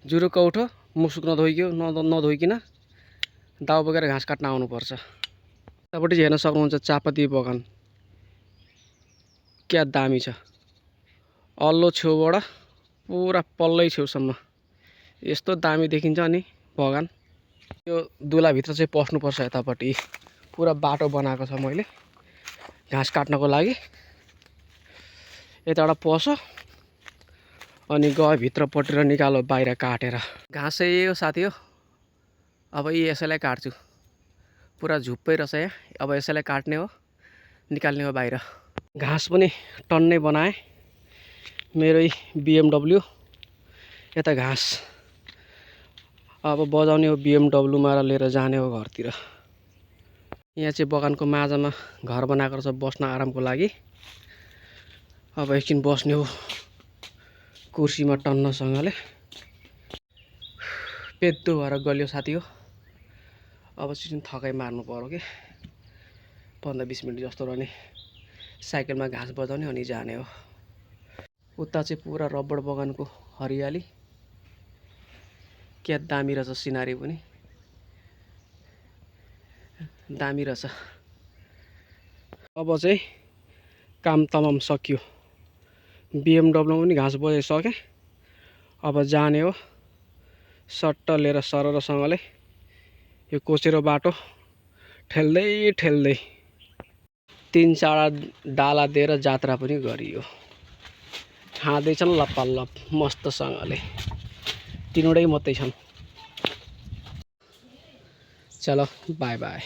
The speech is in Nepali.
जुरुक्क उठो, मुसुक नधोइकन दाउ बोकेर घाँस काट्न आउनुपर्छ। यतापट्टि हेर्न सक्नुहुन्छ चापाती बगान क्या दामी छ। अल्लो छेउबाट पुरा पल्लै छेउसम्म यस्तो दामी देखिन्छ नि बगान। यो दुलाभित्र चाहिँ पस्नुपर्छ। यतापट्टि पुरा बाटो बनाएको छ मैले घाँस काट्नको लागि। यताबाट पसो अनि गयो भित्रपट्टि र निकालो बाहिर काटेर। घाँस चाहिँ यो साथी हो। अब यसैलाई काट्छु। पुरा झुप्पै रहेछ यहाँ। अब यसैलाई काट्ने हो, निकाल्ने हो बाहिर। घाँस पनि टन्नै बनाएँ। मेरै BMW यता घाँस अब बजाउने हो BMW-मा र लिएर जाने हो घरतिर। यहाँ चाहिँ बगानको माझमा घर बनाएको रहेछ बस्न आरामको लागि। अब एकछिन बस्ने हो कुर्सीमा टन्नसँगले। पेद्दो भएर गल्यो साथी हो। अब चाहिँ थकाइ मार्नु पर्यो कि 15-20 मिनट जस्तो रहने साइकलमा घाँस बजाउने अनि जाने हो। उता चाहिँ पुरा रबर बगानको हरियाली क्या दामी रहेछ। सिनारी पनि दामी रहेछ। अब चाहिँ काम तमाम सकियो। BMW पनि घाँस बजाइसके। अब जाने हो सट्ट लिएर सररसँगले यो कोचेरो बाटो ठेल्दै ठेल्दै 3-4 डाला दिएर जात्रा पनि गरियो। खाँदैछन् लप्पालप मस्तसँगले। 3वटै मात्रै छन्। चलो बाई बाई।